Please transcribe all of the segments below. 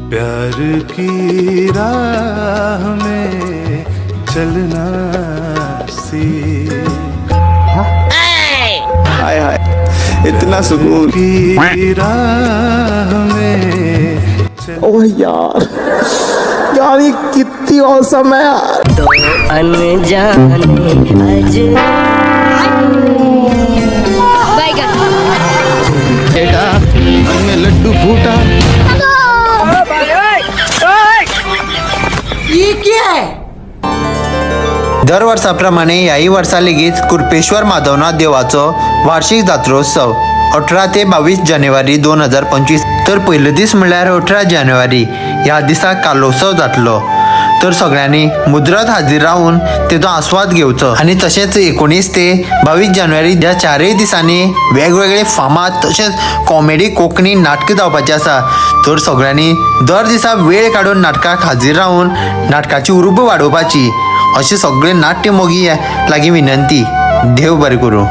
प्यार की राह में चलना सीख। हाय हाय, इतना सुकून। की राह में चल ओह यार यार, ये कितनी औसम है यार। अनजाने अज बेटा मन में लड्डू फूटा। दर वर्सा प्रमाणे ह्याय वर्सा लेगीत कुर्पेश्वर माधवनाथ देवाचो वार्षिक जात्रोत्सव 18 ते 22 जानेवारी 2025। तर पयलो दीस म्हणल्यार 18 जानेवारी ह्या दिसा कालोत्सव जातलो। तर सगळ्यांनी मुजरत हाजीर रावन तेजो आस्वाद घेवचो। आनी तशेंच 19 ते 22 जानेवारी ह्या चारय दिसांनी वेगवेगळे फामाद तशेंच कॉमेडी कोंकणी नाटकां जावपाची आसा। तर सगळ्यांनी दर दिसा वेळ काडून नाटकाक हाजीर रावन नाटकाची उर्बा वाडोवपाची अशें सगळे नाट्य मोगी लागीं विनंती। देव बरें करूं।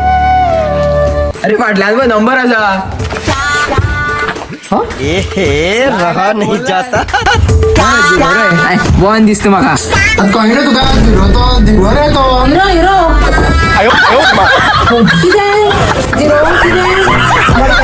अरे फाटल्यान पळय नंबर आसा। रहा नहीं जाता। वन दिसता म्हाका। कळ्ळें तुका? झिरो तो, झिरो रे तो। Hero hero. कितें झिरो कितें?